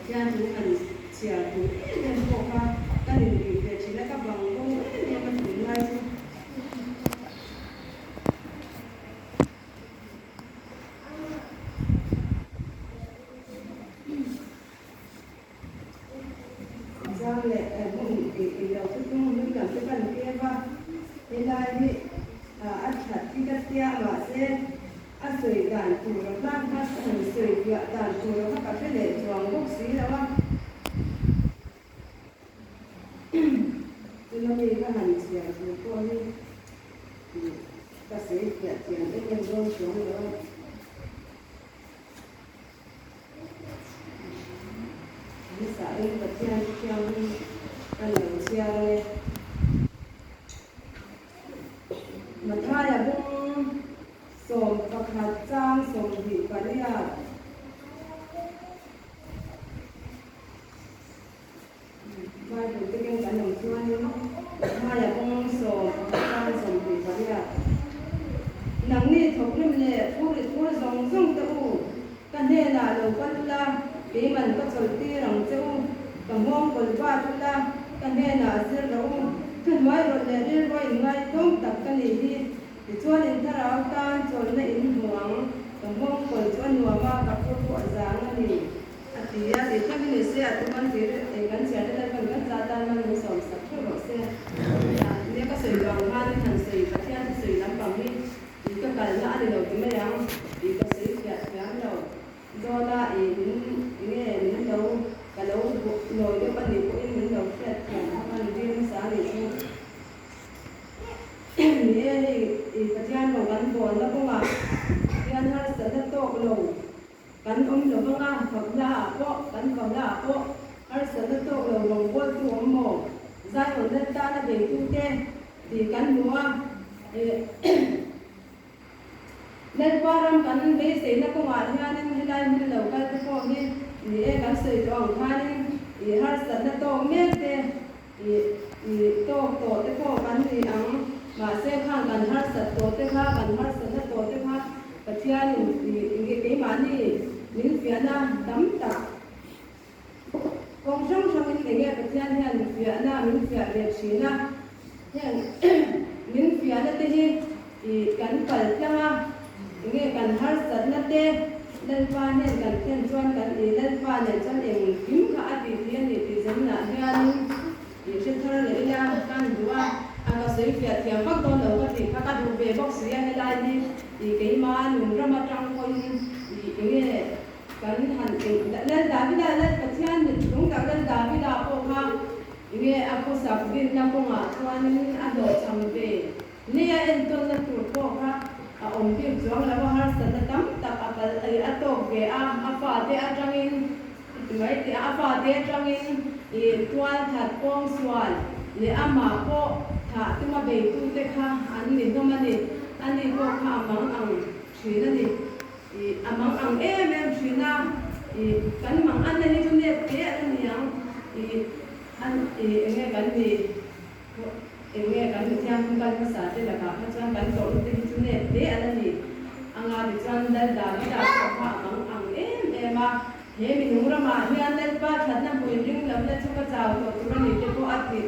Pathian thu han chhiar tur em em pawh kha ka nin bik ve thin a, ka bang bo em em a tunlai chu. Zang leh hmun i lo thuthlung hlui lam te kan kep a, helai hi a that hi ka tia mahse a sawi dan tur a hma kha ka han sawi fiah dan tur a kha ka hre leh chuang bawk si lo a. Tuna mi ka han chhiar tur pawh hi ka sawi fiah thiam em em dawn chuang lo a. Hmasain Pathian thianghlim kan lo chhiar ang e. Mathaia bung 11 chang 28. Bible te keng kan awm chuanin Mathaia bung 11 chang 28. Nangni thawkrim leh phurrit phur zawng zawng te u, ka hnenah lo kal ula, keiman ka chawlh tir ang che u, ka nghawng kawl bat ula, ka hnenah zir rawh u, thuhnuai rawlh leh rilruai inngaitawm tak ka nih hi. Tichuan in thlarau tan chawlhna in hmu ang, ka nghawng kawl chu a nuam a, ka phur pawh a zang a ni. A ti a, tih thleng hi ni se, a tu kan tir eng kan chhiar te Lalpan kan za tan man min sawm sak theuh rawh se. Nia ka sawi vang khan in han sawi Pathian thusawi lampang hi i ka kalna a ni lo ti mai ang i ka sawi fiah thiam lo dawn a i min nge min lo ka lo nawi deuh a nih pawhin min lo hriat thiam kha kan dil hmasa a nih chu. Ni e hei i Pathian rawng kan bawnna kawngah hian harsatna tawk lo Kan awm lo vang a, fakna ah pawh, kan fakna ah pawh harsatna tawk lo rawngbawltu awm maw? Zion lal tana beitute tih kan hmu a, Lalpa ram kan beiseina kawngah hianin helai hmun lo kal te pawh hi ni e, kan sawi tawh ang khanin i harsatna tawk mek te, i tawk tawh te pawh kan ni ang. Mahse khang kan harsat tawh te kha, kan harsatna tawh te kha Pathianin i keimahni min fiahna tam tak kawng hrang hrangin enge Pathian hian fiahna min fiah ve thin a, heng min fiahna te hi i kan kal tlang a, enge kan harsatna te Lalpa hnen kan thlen chuan kan i Lalpa nen chuan engkim kha a tih thei a ni tih zanah hianin I hre thar leh ila kan duh a, a ka sawi fiah thiam vak dawn lo ka tih kha ka duh ve bawk si a, helai hi i keima nun ram atang pawhin i enge kan han eng Lal Davida Lal Pathian mit tlung tak Lal Davida pawh kha enge a khawsak dinna kawngah chuanin a hlawhchham ve nia entawnna tur pawh kha a awm bik chuang lo a, harsatna tam tak a pal a tawk ve a, a fate atangin Ti mai teh a, a fate atangin i tual that pawng sual leh amah pawh thah tuma beitute kha an ni hlawm a ni. Ani pawh kha a mang ang thin a ni. I a mang ang em em thin a, i kan mang anna hi chu nep te a la ni ang. I an i enge kan ni enge kan mi thianghlim kal hmasa te lakah kha chuan kan tawrhna te hi chu nep te a la ni. Anga tichuan Lal Davida pawh kha a mang ang em em a. He minung ramah hian Lalpa thatna hmuin ring lohna chu ka chau tawh tur a ni te pawh a ti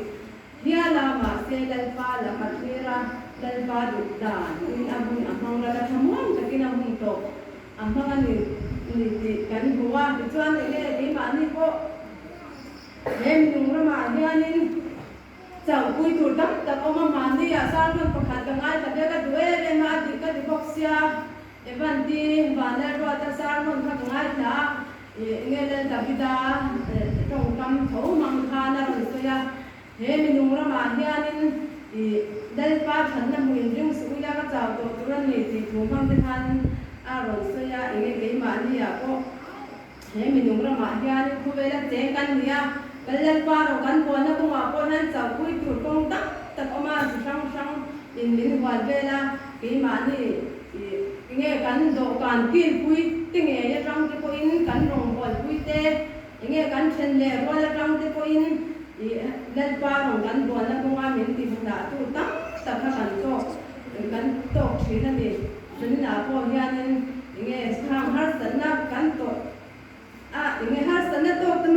hial a, mahse Lalpa lam a thlir a, Lalpa duh dan in a hun a hmang ral a, thlamuang takin a hun tawh a hmang a ni ni tih kan hmu a. Tichuan enge keimahni pawh he minung ramah hianin Chauhpui tur tam tak awm a, mahni ah sermon pakhat ka ngaithla ve ka duh em em a, a dik ka ti bawk sia, Evan ti Vanlalruata sermon kha ka ngaithla a, enge Lal Davida tawngkam tho mang khan a rawn sawi a, he minung ramah hianin i Lalpa thatna hmu inring suh ila ka chau tawh tur a ni tih thu hmang te khan a rawn sawi a, enge keimahni ah pawh. He minung ramah hianin khawvela cheng kan ni a, kan Lalpa rawh kan bualna kawngah pawh hian chauhpui tur kawng tam tak awm a, chi hrang hrang in min hual vel a, keimahni enge kan dawhkan kilpui te ngei atang te pawhin kan rawngbawlpui te, enge kan then leh rual atang te pawhin i Lalpa rawng kan bualna kawnga min ti hna tu tam tak kha kan tawk kan tawk thin a ni. Tunah pawh hianin enge khang harsatna kan tawh a, enge harsatna tawk te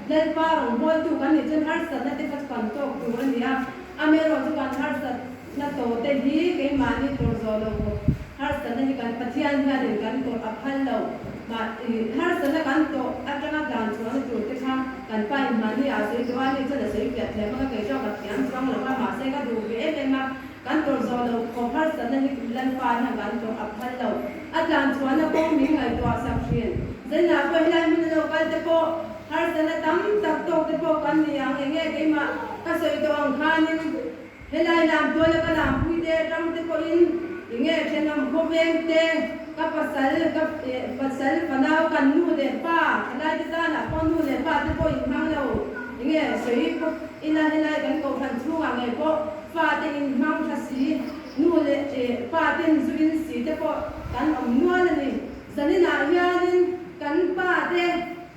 Lalpa rawngbawltu kan nih chuan harsatna te kha chu kan tawk tur a ni a, amaherawhchu kan harsatna tawh te hi keimahni tawrh zawh lo khawp harsatna hi kan Pathian hianin kan tawrh a phal lo. Mah harsatna kan tawh atanga tlan chhuahna tur te kha kan pa in mahni ah a sawi tawh a, ani chuan a sawi fiah thiam a, ka kei chuan ka thiam chuang lo a, mahse ka duh ve em em a, Kan tawrh zawh lo khawp harsatna hi Lalpa hian kan tawrh a phal lo. A tlan chhuahna kawng min ngaihtuah sak thin. Zainah pawh helai hmun a lo kal te pawh harsatna tam tak tawk te pawh kan ni ang. Enge keimah ka sawi tawh ang khanin helai lam tuala ka lampui te atang te pawhin enge thenawm khawveng te ka pasal ka pasal fanau kan nu leh pa thalai te tanah pawh nu leh pa te pawh inhmang lo. Enge sawi pawh ila helai kan kohhran chhungah ngei pawh Fate in hmang tha si, nu leh pa ten zu in si te pawh kan awm nual a ni. Zaninah hianin kan pa te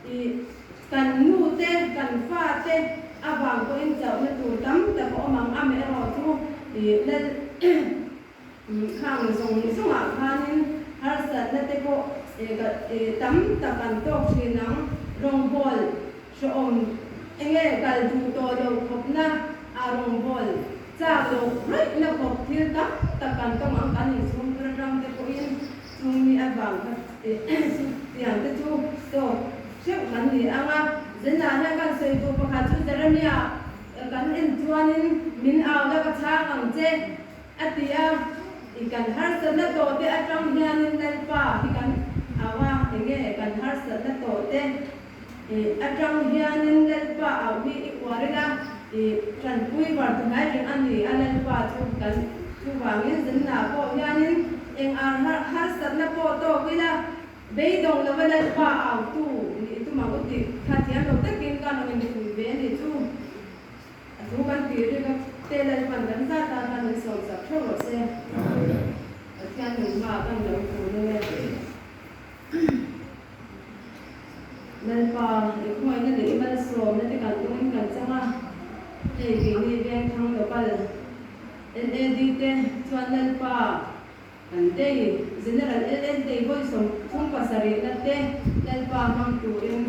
ih kan nu te kan fa te avang pawhin chauhna tur tam tak a awm ang a, amaherawhchu ih lal khang zawng zawngah khanin harsatna te pawh tam tak an tawk thin ang. Rawngbawl hrehawm enge kal duh tawh lo khawpna a rawngbawl chak loh raihna khawp thil tam tak kan tawng ang kan inchhungkhur atang te pawhin chung mi avang kha chu tiang te chu tawk hreuh kan ni ang a. Zenah hian kan sawi duh pakhat chu Jeremiah kan en chuanin min au la ka chhang ang che. A ti a, I kan harsatna tawhte atang hianin Lalpa hi kan au a, enge kan harsatna tawhte atang hianin Lalpa au hi i uar ila, i tanpui var tu hnai reng a ni a, Lalpa chu kan chuvangin zinna pawh hianin eng ar harsatna pawh tawk ila, beidawng lova Lalpa au tu nih tum ang u tih kha thiam lo takin ka rawn inpui ve a ni chu. A thu kan tih rik a te Lalpan kan zat tan khan min sawm sak theuh rawh se. Pathian nun hmaah kan lo thu nung e. Lalpa, i khawngaihna leh i malsawmna te kan tawngin kan chang a, hei keini Vengthlang Local LAD te chuan Lalpa kan tei General LN tei vawi 37 na te Lalpa hmang turin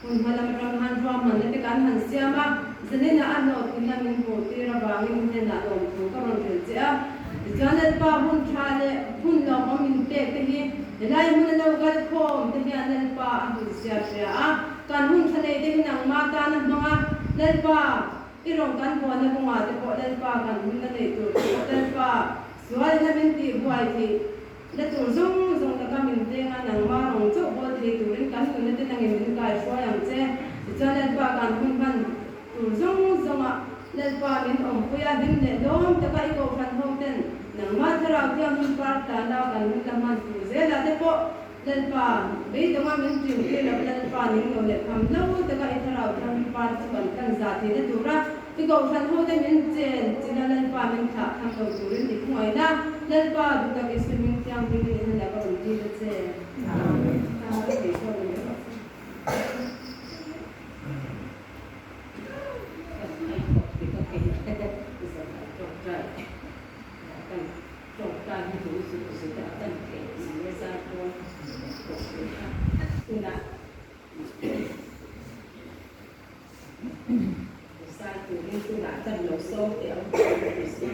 Hun hma lam atang khan ruahmanna te kan han siam a, Zanina a hlawhtlinna min hmuh tir avangin hnenah lawmthu ka rawn hrilh che a. Tichuan Lalpa hun tha leh hun lawmawm min pek te hi helai hmuna lo kal khawm te hian Lalpa a hlut zia hria a, kan hun tha nei te hi nangmah tan a hmang a, Lalpa i rawn kan buaina kawngah te pawh Lalpa kan hunna neih tur te pawh Lalpa sualina min tih buai theih Na tur zawng zawng taka min veng a, nangmah rawng chauh bawl thei turin kan nunna te nangin min kai hruai ang che. Tichuan Lalpa kan hun hman tur zawng zawngah Lalpa min awmpui a, hlim leh lawm taka i kohhran ho ten nangmah thlarau thianghlim par tana kan hun la hman tur zelah te pawh Lalpa beidawnga min ṭin tir lo Lalpa ning lo leh kham lo taka i thlarau thianghlim par chu kan tlan zah theihna tura I kohhran hote min chen china Lalpa min thlah tham lo turin i khawngaihna Lalpa duhtak Isu hming thianghlimin i hnenah ka rawn dil a che. Amen. Ka thei zawk ni rawh se. Sai turin tunah kan lo sawm teh ang tih ka ti si.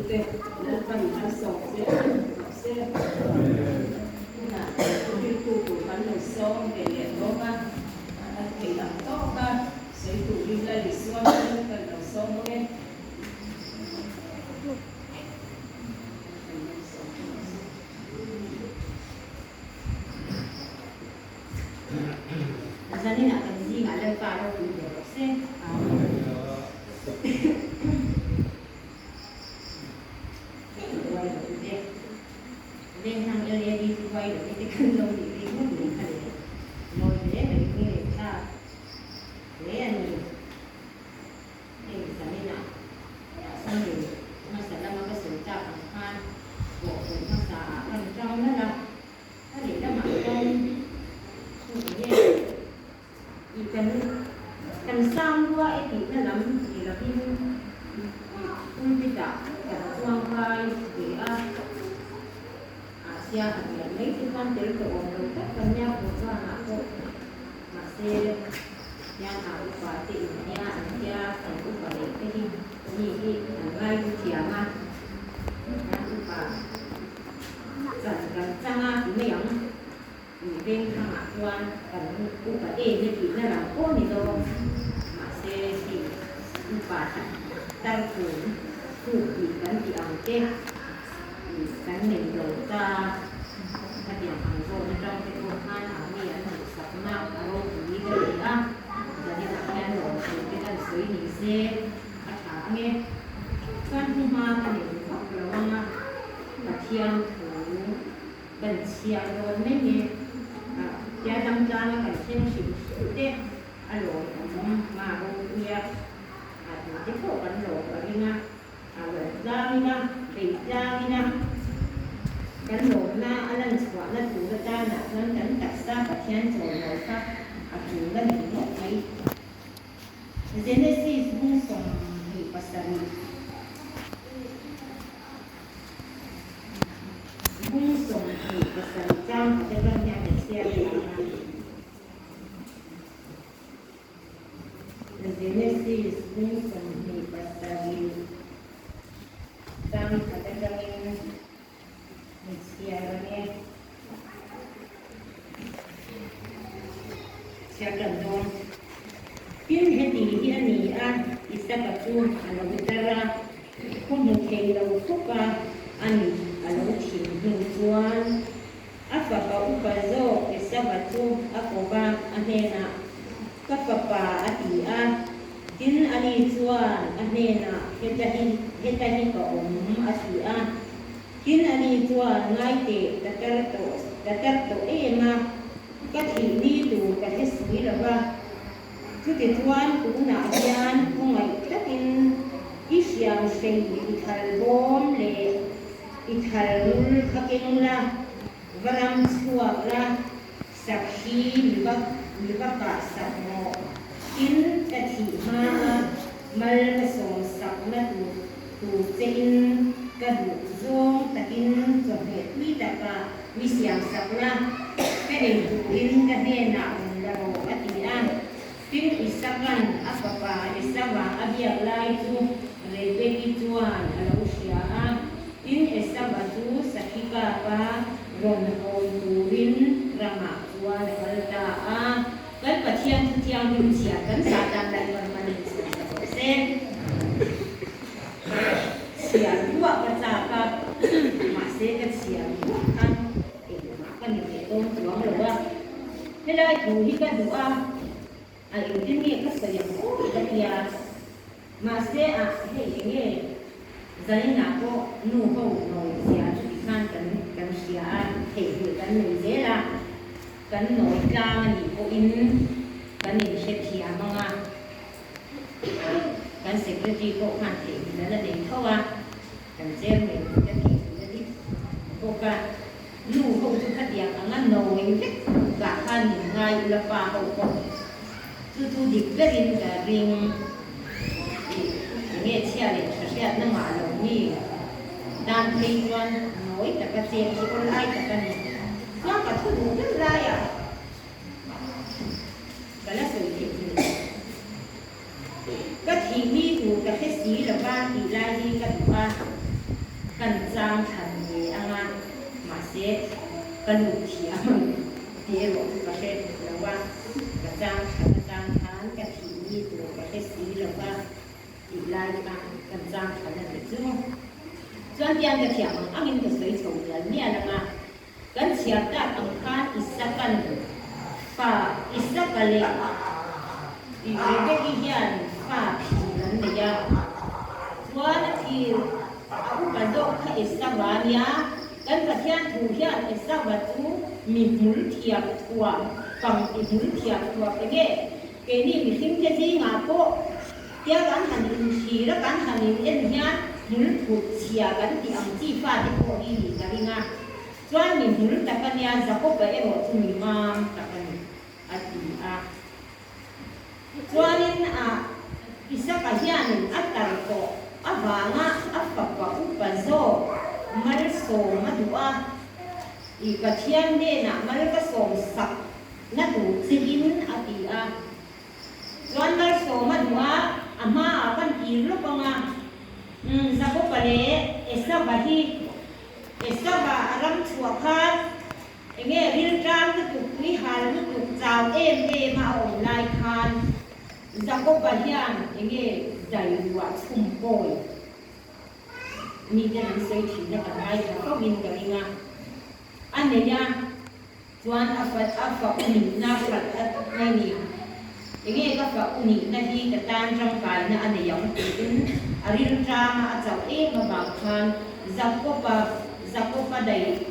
te Lalpan malsawm zel rawh se. Tunah thuhriltu tur kan lo sawm ve leh bawk a, a theih ang tawk a sawi turin Lal Isua hming kan lo sawm bawk e. Zaninah kan zingah Lalpa ropui ber rawh se. Amen. Ruai lo te, Vengthlang LAD chu ruai lo te kan lo nih bik ngawt mai kha le. Mawi hle mai nge thlak hle a ni. Hei zaninah Sunday hmasa lama ka sawi tak ang khan pawhpui hmasa ah kan tang nalh a. A lehlamah chuan chu enge i kan kan sang rua e tihna lam ni lovin pulpit ah kan chuang kai ve a, Asia han lian mai te khan tel tawh awm lo tak kan nia Bhutan ah pawh mahse hian a upa te in nia an tia kan upa neih te hi mi hi an ngai thu thiam a, an upa. Chan kan chang a ti mai ang. Ih veng thangah chuan kan upa em e tihna lam pawh ni lo. Mahse hei upa tar kum kuk tih kan tih ang te ih kan nei lo ta. Khatiang ang zawn atang te pawh khan a mi an duhsakna a ropui ka ti a. Zaninah hian lawmthu te kan sawi ni se a tha ange. Chuan hnuhma ka nei vak lo ang a. Pathian thu kan chhiar dawn mai nge? Tia dam tlanga kan thleng hrim hrim te a lawmawm ma ropuia a tute pawh kan lawm a ring a, a lawm tlangin a, bei tlangin a, kan lawmna a lan chhuahna tur atanah chuan kan taksa Pathian chawimawi kha a tul a ni ngawt mai. Genesis bung 27. Bung 27 chang khat atang hian kan chhiar leh ang a. Genesis bung 27 chang khat atangin kan chhiar ang e. Chhiar tan dawn. Tin, heti hi a ni a, Isaka chu a lo tar a, khaw hmu thei lo khawp a, a mit a lo thim hnu chuan a fapa upa zawk Esava chu a ko va, a hnenah, Ka fapa, a ti a. Tin, ani chuan a hnenah, Heta hi, heta hi ka awm, a ti a. Tin, ani chuan, Ngaiteh, ka tar tawh, ka tar tawh em a, ka thih ni tur ka hre si lo va. Chutichuan, tunah hian khawngaih takin i hriam hrei i thal bawm leh i thal ngul kha keng la, va ram chhuak la, sakhi mi va mi va kah sak rawh. Tin, ka thih hma a mal ka sawm sakna tur tur che in ka duh zawng takin chawhmeh tui taka mi siam sak la, ka ei turin ka hnenah rawn la rawh, a ti a. Tin, Isakan a fapa Esava a biak lai chu Rebeki chuan a lo hria a. Tin, Esava chu sakhi kapa rawn hawn turin ramah chuan a kal ta a. Kan Pathian thu thianghlim chhiar kan Satan Lalpan man in sawi ta rawh se. Chhiar duah ka chak a, mahse ka chhiar duah khan engmah ka ni ve dawn chuang lo a. Helai thu hi ka duh a, a engtin nge ka sawi ang aw ka tia. Mahse a hei enge zaninah pawh nu ho nawi zia chu tikhan kan kan hria a, theihnghilh kan nei zel a. Kan nawi tlang a nih pawhin kan inhrethiam ang a, kan secretary pawh khan theihnghilh a la nei tho a, kan chairman in ka theihnghilh a ni bawk a, nu ho chu khatiang anga nawi vek kah khan min ngai ula pa ho pawh chu chu dik berin ka ring tih enge chhia leh tha hriatna ngah lo mi tan phei chuan nawi taka chet hi awlai tak a ni. Chuan ka thu duh ber laiah ka la sawi theih thei lo. Ka thih ni tur ka hre si lo va tih lai hi ka duh a. Kan chang thlan ve anga, mahse ka lut thiam ang tih erawh chu ka hre lo a, ka chang thlan atang khan ka thih ni tur ka hre si lo va tih lai kha kan chang thlan a nih chu. Chuan tiang ka thiam ang angin ka sawi chho mial mial anga, kan chhiar tak ang khan Isaka'n fa Isaka leh Rebeki hian fa phir an nei a, chuan a phir a upa zawk kha Esava a nia, kan Pathian thu hian Esava chu mi hmul thiam thuam, pang ti hmul thiam thuam enge keini mihringte zingah pawh tia kan han inthlir a kan han in en hian hmul phut chhia kan tih ang chi fate pawh hi nih ka ring a, chuan mi hmul tak a nia Jakoba erawh chu mi mam tak a ni a ti a. Chuanin a Isaka hianin a tar tawh avanga a fapa upa zawk malsawm a duh a, i Pathian hnenah mal ka sawm sak na tur che in a ti a. Chuan malsawm a duh a, a hmaah kan kir lawk ang a, umm Jakoba leh Esava hi Esava a ram chhuah khan Enge rilṭam lutuk, tuihal lutuk, chau em em a awm lai khan Jakoba hian enge dai ruah chhum kawi miten an sawi thin a kan ngaithla fo in ka ring a, a nei a chuan a fa a fa u nihna hralh a ngai ni. Enge ka fa u nihna hi ka tan tangkaina a nei ang tiin a rilṭam a a chauh em avang khan Jakoba Jakoba dai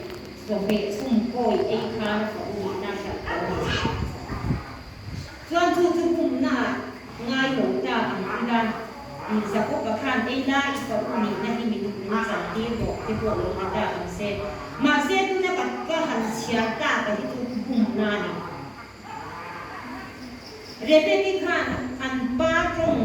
Chawhmeh chhum kawi ei khan a fa u nihna hralh tawh a ni. Chuan chu chu pumna ah ngai lo ta ang ila, i Jakob-a khan ei la i fa u nihna hi min min chan tir rawh te pawh lo ti ta ang se. Mahse tuna ka ka han chhiar tak a hi chu bumna a ni. Rebeki khan an pa tawng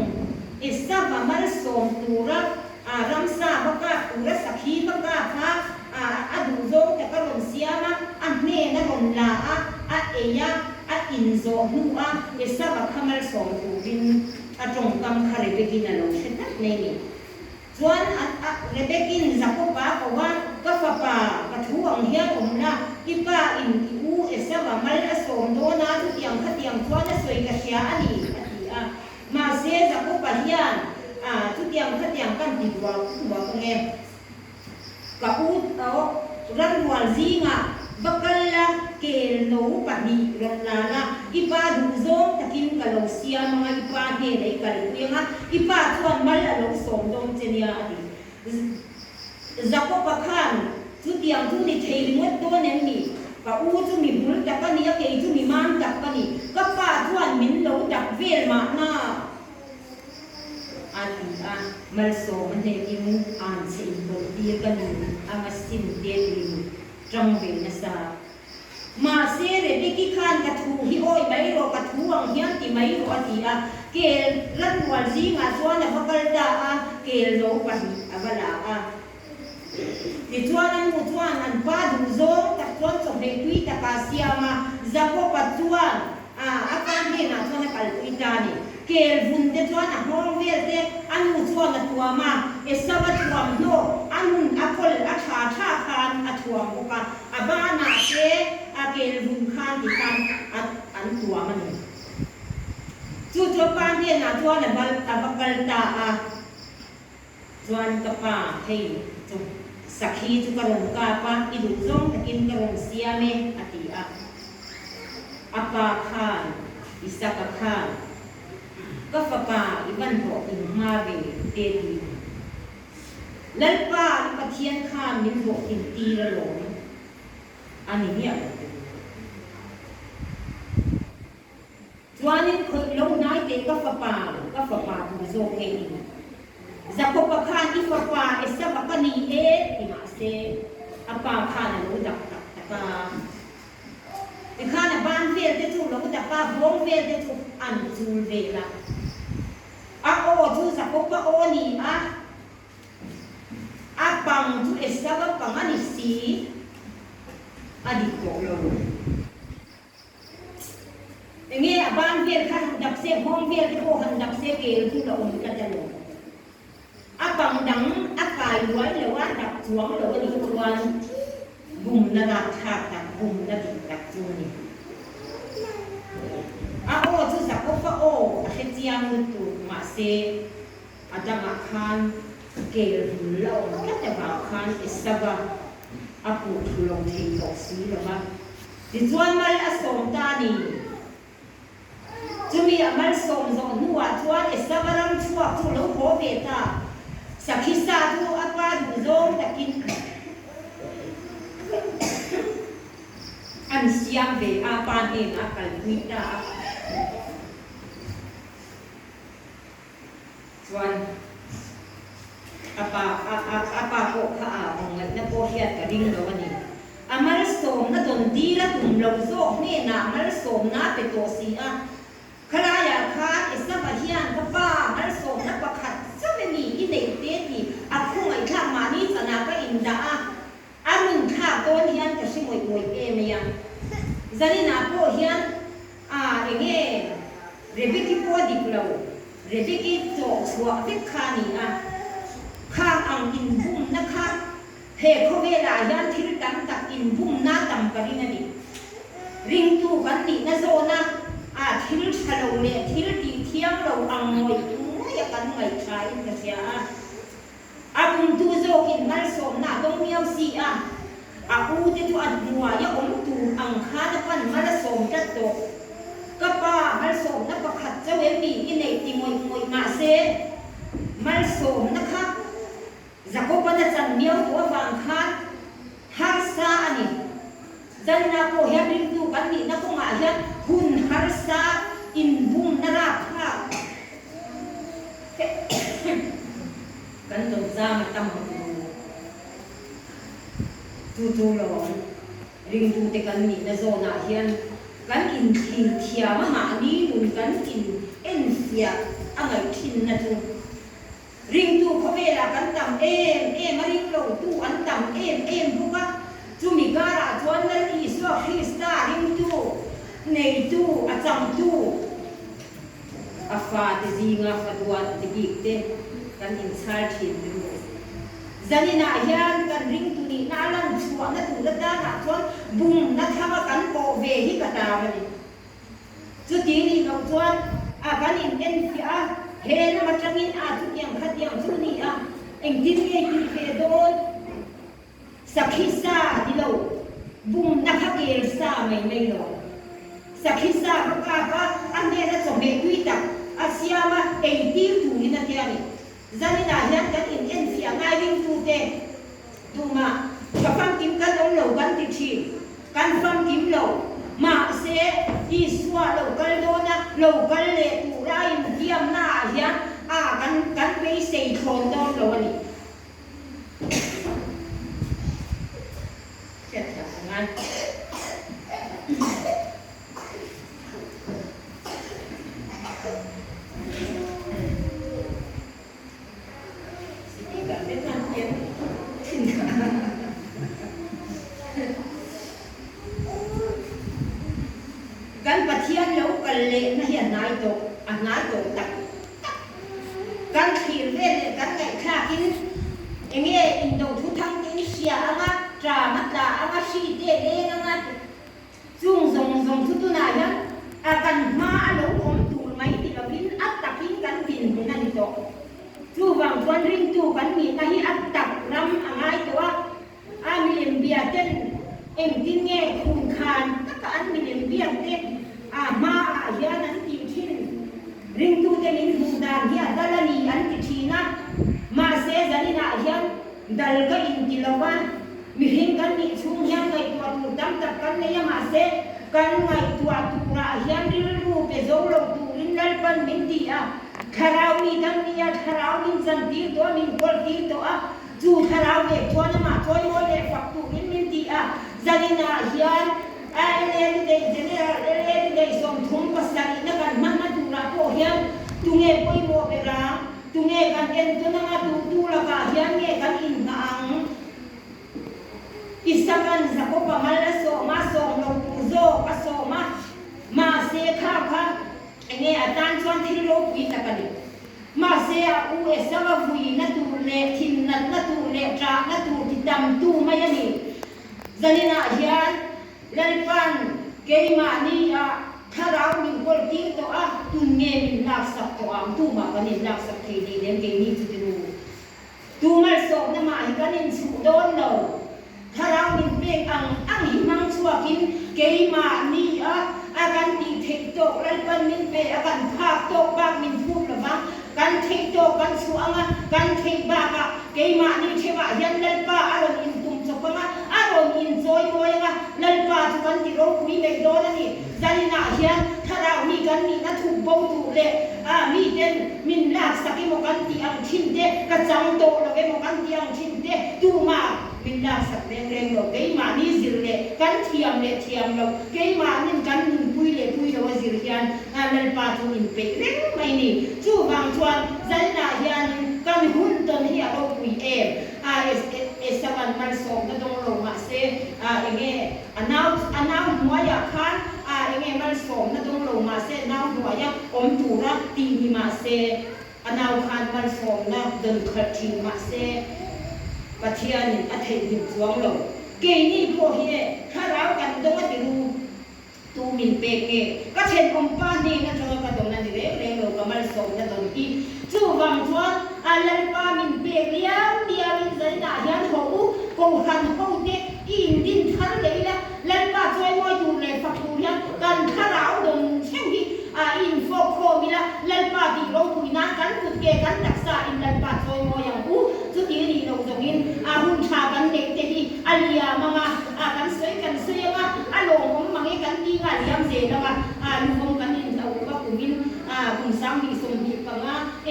Esava malsawm tura a ramsa va kap tura sakhi va kap a, a duh zawng tak a rawn siam a, a hnen a rawn la a, a ei a, a inzawh hnu a Esava kha malsawm turin a tawngkam kha Rebekin a lo hre tlat mai ni. Chuan a Rebekin Jakoba ko a, Ka fapa, ka thu ang hian awm la, i pa in i u Esau-a mal a sawm dawn a, chutiang khatiang chuan a sawi ka hria a ni, a ti a. Mahse, Jakoba hian, A, chutiang khatiang kan ti duak duak ang e. Ka u ramrual zingah va kal la, kel no pahnih rawn la la, i pa duh zawng takin ka lo siam ang a, i pa hnenah i kalpui ang a, i pa chuan mal a lo sawm dawn che nia, a ti. Jakob-a khan, Chutiang chu ni thei ringawt dawn em ni? Ka u chu mi bul tak a ni a, kei chu mi mam tak ka ni. Ka pa chuan min lo dak vel mahna. A ti a, malsawm a hnekin an chhe intawlhtir ka ni anga sim te tiin tang ve nasa. Mahse, Rebeki khan ka thu hi awi mai rawh, ka thu ang hian ti mai rawh a ti a, kel ranrual zingah chuan a va kal ta a, kel no pahnih a va la a. Tichuan a nu chuan an pa duh zawng tak chuan chawhmeh tui taka siam a, Jakob-a chuan a a pa hnenah chuan a kalpui ta a ni. Kel vun te chuan a nghawng vel te a nu chuan a tuam a, Esau-a thuamhnaw a nun a kawl a tha tha khan a thuam bawk a, a banah te a kel vun khan ti khan a an tuam a ni. Chu chu a pa hnenah chuan a a va kal ta a. Chuan ka pa, hei chu sakhi chu ka rawn kap a, i duh zawng takin ka rawn siam e, a ti a. A pa khan, Isaka khan, Ka fapa, i van hlawhtling hma ve, te ti. Lalpa, i Pathian khan min hlawhtling tir alawm, a ni miah lo te. Chuanin khawih lo hnai teh ka fapa, ka fapa tur zawk nge i nih? Jakoba khan i fapa Esava ka ni e ti mah se, a pa khan a lo dak tak tak a. Tikhan a ban vel te chu lo dak a, bawng vel te chu an chul vel a. A aw chu Jakoba aw a ni a, a pang chu Esava pang a ni si, a dik tawh lo. Enge a ban vel kha han dap se, nghawng vel te pawh han dap se kel chu la awm tlat alawm. A pang dang a kai luai lo a dap. chuang lo a nih chuan bumna rapthlak tak, bumna dik tak chu a ni. A aw chu Jakob-a aw a hre chiang lutuk, mahse a dangah khan kel hmul a awm tlat avang khan Esava a puh thlu lo thei tawh si lo va. Tichuan mal a sawm ta a ni. Chumi a malsawm zawh hnuah chuan Esava ram chhuak chu lo haw ve ta. Sakhi sa chu a pa duh zawng takin an siam ve a, pa hnenah a kalpui ta a. Chuan a pa a pa pawh kha a awm ngaihna pawh hriat ka ring lo a ni. A malsawmna dawn dil a tum lo zawk hnenah malsawmna a pe tawh si a. Khalaiah khan Esava hian ka pa malsawmna pakhat chauh emi i neih te tih a khawngaihthlak mahni chanah ka indah a, a run thlak dawn hian ka hre ngawih ngawih em mai a. Zaninah pawh hian a enge Rebeki pawh a dik lo, Rebeki chawh chhuah vek kha a ni a, khang ang inbumna kha he khawvelah hian thil tam tak inbumna tam ka ring a ni. Ringtu kan nihna zawna a thil tha lo leh thil tih thiang lo ang ngawih ngawih a kan ngaihthla in ka hria a. A bumtu zawkin malsawmna a dawng miau si a, a u te chu a hnuaia awm tur ang khan a pan mal a sawm tlat tawh. Ka pa, malsawmna pakhat chauh em mi i neih ti ngawih ngawih mah se, malsawmna kha Jakoban a chan miau tawh avang khan harsa a ni. Zanna pawh hian ringtu kan nihna kawngah hian hun harsa inbumna rapthlak kan lo zam a tam ang u. Chu chu lawm ringtute kan nihna zawnah hian kan inthlir thiam a mahni nun kan in enfiah a ngaih thinna chu Ringtu khawvelah kan tam em em a, ringlotu an tam em em bawk a, chumi karah chuan Lal Isua Krista ringtu, neitu, a changtu, a fate zinga faduat te bik te kan inchhar thin ringawt. Zaninah hian kan ringtu nihna a lan chhuahna tur atanah chuan bumna thanga kan pawh ve hi ka hlau a ni. Chuti nih loh chuan a kan in enfiah a, he lam atangin a chutiang khatiang chu ni a, engtin nge tih ve dawn? Sakhi sa ni lo, bumna kha kel sa mai mai lo. Sakhi sa kha kap a, a hnena chawhmeh tui tak a siam a, ei tir turin a tia ni. Zaninah hian kan in enfiah ngai ringtute tumah ka famkim kan awm lo kan ti thin. Kan famkim lo. Mahse, Isua lo kal dawn a, lo kal leh tura intiamnaah hian a kan kan beisei thlawn dawn lo a ni. Hriatthiam ka ngai. Kan Pathian lo kal lehna hi a hnai tawh, a hnai tawh tak tak. Kan thlir vel leh kan ngaihthlakin enge indo thu thang te in hria anga, ṭam a tla anga, hri te a leng anga, Chung zawng zawng chu tunah hian a kan hma a lo awm tur mai ti lovin a takin kan dinhmun a ni tawh. Chuvang chuan ringtu kan nihna hi a tak ram a ngai tawh a, a milem bia ten engtin nge khum khan taka an milem biak te a hma ah hian an tih thin. Ringtute min hmuh dan hi a dal a ni an ti thin a, mahse zaninah hian Dal ka inti lo a, mihring kan nih chhung hian ngaihtuah tur tam tak kan nei a, mahse kan ngaihtuah turah hian rilru pe zo lo turin Lalpan min ti a, thlarau mi kan ni a, thlarau min chantir tawh a, min kawltir tawh a, chu thlarau vek chuan amah chawimawi leh fak turin min ti a, zaninah hian LA Today General LA Today 37 na kan hmanna turah pawh hian tunge pawimawh ber ang? Tunge kan entawn anga duhtu lakah hian nge kan inhngah ang? Isakan Jakob-a mal a sawm a, sawm lo tur zawk a sawm a, mahse kha kha enge a tan chuan thil ropui tak a ni. Mahse a u Esau-a vuina tur leh thinnatna tur leh ṭahna tur ti tidamtu mai a ni. Zaninah hian Lalpan keimahni ah thlarau min kawl tir tawh a, tun nge min laksak tawh ang? Tumah kan inlaksak thei hlei nem keini chu ti ru. Tu malsawmna mah hi kan inchhuh dawn lo. Thlarau min pek ang ang hi hmang chhuakin keimahni a a kan tih theih tawk Lalpan min pe a, kan phak tawk bak min phut lo vang. Kan theih tawk kan chhuah ang a, kan theih bakah keimahni theuhah hian Lalpa a rawn intum chawp ang a, a rawn inchawi mawi ang a, Lalpa chu kan ti ropui mai dawn a ni. Zaninah hian thlarau mi kan nihna thuk bo tur leh a miten min laksak emaw kan tih ang thin te, ka chang tawh lo emaw kan tih ang thin te, tumah min laksak reng reng lo. Keimahni zir leh kan thiam leh thiam lo, keimahnin kan nunpui leh pui lo a zir hian Lalpa chu min peih reng mai ni. Chuvang chuan zaninah hianin kan hun tawn hi a ropui em? Esavan malsawmna dawng lo mahse enge A nau a nau hnuaiah khan a enge malsawmna dawng lo mahse nau hnuaia awm tura tih ni mahse a nau khan malsawmna dawn khalh thin mahse Pathianin a theihnghilh chuang lo. Keini pawh hi e thlarau kan dawng a ti ru. Tu min pek nge? Ka thenawm pa hnen atanga ka dawn a ni reng reng lo ka malsawmna dawn hi. Chuvang chuan a Lalpa min pek liau liauin zaninah hian haw u, Kohhran hote i indin thar leh ila, Lalpa chawimawi tur leh fak tur hian kan thlarau dawn theuh hi a i infawk khawm ila, Lalpa tih ropui nan kan kut ke kan taksa in Lalpa chawimawi ang u. Chuti a nih loh zawngin a hun tha kan neih te hi a liam ang a, a kan sawi kan sawi ang a, a lawmawm mang e kan ti nghal liam zel ang a, a luhawm kan inhloh lova kumin a kum 2025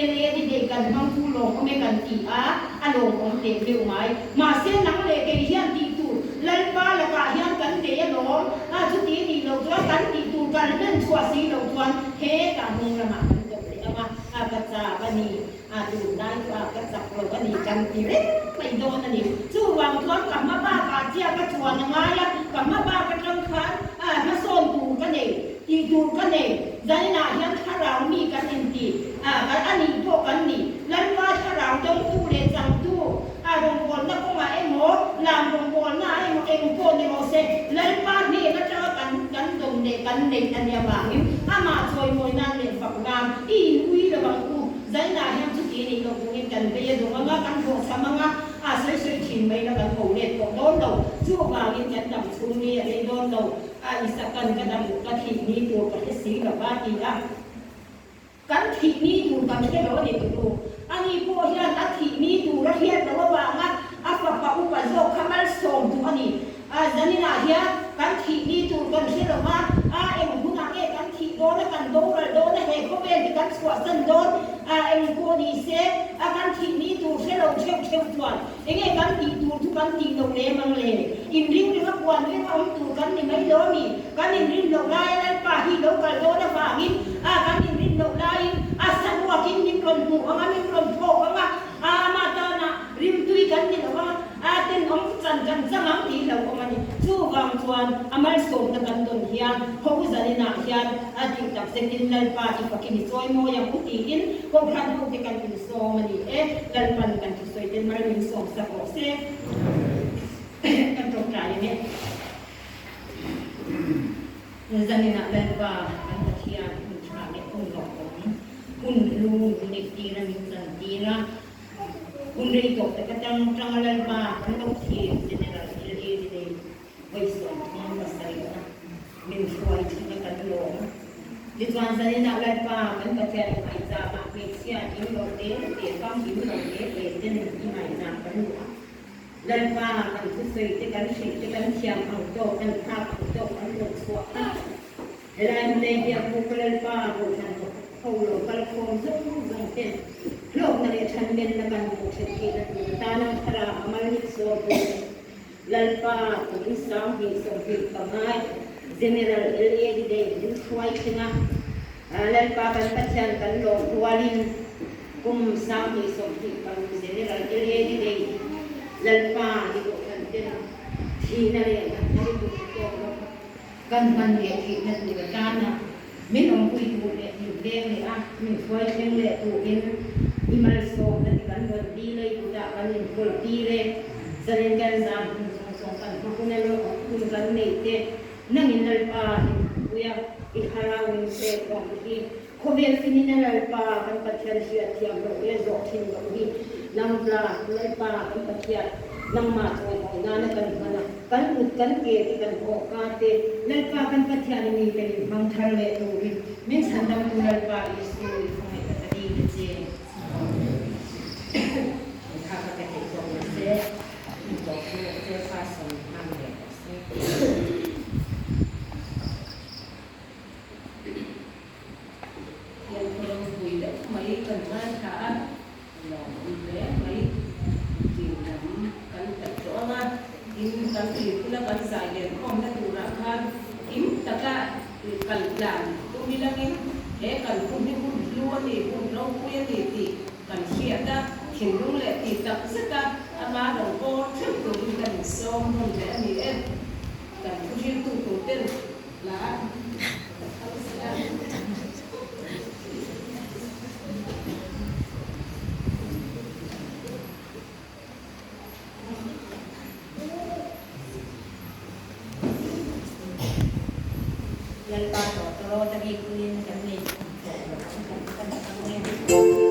LAD day kan hmang chu lawmawm e kan ti a, a lawmawm leh meuh ngai. Mahse nang leh kei hian tih tur Lalpa lakah hian kan nei alawm, a chuti a nih loh chuan kan tih tur kan hlen chhuah si loh chuan hetah hnung lamah kan tawp leh ang a, a ka chak a ni. A tunlai chu a ka chak lo a ni kan ti reng mai dawn a ni. Chuvang chuan ka hma bakah chiah ka chuan a ngai a, ka hma bak atang khan a hmasawn tur ka nei, tih tur ka nei. Zaninah hian thlarau mi kan inti a, a nih pawh kan ni. Lalpa thlarau dawngtu leh changtu a rawngbawlna kawngah emaw, lam rawngbawlnaah emaw eng pawh ni rawh se, Lalpa hnen atanga kan kan dawn leh kan neih a nih avangin amah chawimawi nan leh fak nan i inui lo ang u. Zainah hian chuti a nih loh turin kan vei a dawng ang a, kan hlawhchham ang a, a sawi sawi thin mai la kan ho let tawh dawn lo. Chuvangin kan dam chhung ni a rei dawn lo. A Isakan ka dam ka thih ni tur ka hre si lo va ti a. Kan thih ni tur kan hre lo a ni turu. Ani pawh hian a thih ni tur a hriat loh avanga a fapa upa zawk kha malsawm duh a ni. A zaninah hian kan thih ni tur kan hre lo va, a eng hunah nge kan thih dawn a, kan boral dawn a, he khawvel hi kan chhuahsan dawn a, eng pawh ni se a kan thih ni tur hre lo theuh theuh chuan enge kan tih tur chu kan tih loh lem ang le? Inring ringa puan ringa awm tur kan ni mai lo a mi? Kan inrin loh laia Lalpa hi lo kal dawn avangin a kan inrin loh laiin a saruakin min rawn hmuh ang a, min rawn phawk ang a, a ama tana rimtui kan ni lo a, a tenawm chan kan chang ang tih lo awm a ni. Chuvang chuan a malsawmna kan dawn hian ho zaninah hian a tih tak zetin Lalpa i fakin i chawi mawi ang u tiin Kohhran hote kan insawm a ni e. Lalpan kan thusawi ten mal min sawm sak rawh se. Kan tawngtai ang e. Zaninah Lalpa kan Pathian hun tha leh hun hlawhtawng, hun hlu min neih tir a, min chan tir a. Hun rei tawh tak atang tanga Lalpa kan lo thlir General LAD lei vawi 37 a min hruai thin a kan lawm. Tichuan zaninah Lalpa kan Pathian i ngaihzamah hmeichhia in lo te te famkim lo te te ten i ngaihzam kan duh a. Lalpa kan thusawi te kan hrilh te kan thiam ang tawk kan phak ang tawk kan rawn chhuah a. Helai hmunei biak buk a Lalpa Kohhran ho lo kal khawm zawng zawng ten hlawkna leh thanlenna kan hmuh that theihna tur atana thlarau a mal mit sawi tur Lalpa kum 2025 General LAD Day min hruai thleng a. Lalpa kan Pathian kan lawm rualin kum 2026 General LAD Day Lalpa ni Kohhran ten thihna leh natna lutuk tawk lo Kan hman leh theihna tur atana min awmpui tur leh min veng leh a, min hruai thleng leh turin i malsawmna te kan rawn dil a, i kutah kan inkawl tir e. Zalin kan zam hun zawng zawng kan hma hun a lawm hun kan neih te nangin Lalpa in pui a, i thlarau in pek vang hi khawvel finin a Lalpa kan Pathian hriat thiam loh leh zawh thin loh hi nangla Lalpa kan Pathian nangmah chawimawi nana kan hman a, kan kut kan ke te kan awhka te Lalpa kan Pathian i mite min hmang thar leh turin min chhandamtu Lalpa Isu i khawngaih ka dil a che. Engkha ka pe theih tawh lo se, in tawh chu chairperson hman leh tawh se. Hian khaw ropui deuh mai kan ngaithla a, lawmawm hle mai. Tin lam kan hlat tawh ang a, tin kan tuikhula kan zai len khawmna turah khan kim taka kal tlan tum ilangin he kan hun hi hun hlu a ni, hun ropui a ni tih kan hriat a, thinlung leh tih tak zeta ama rawn bawr theuh turin kan insawm nawn leh a ni e. Kan thuhriltu tur ten la kan thang zel a. Lalpa tawh tawrawt a bik hunin kan nei tawh lo ang kan kan thang e.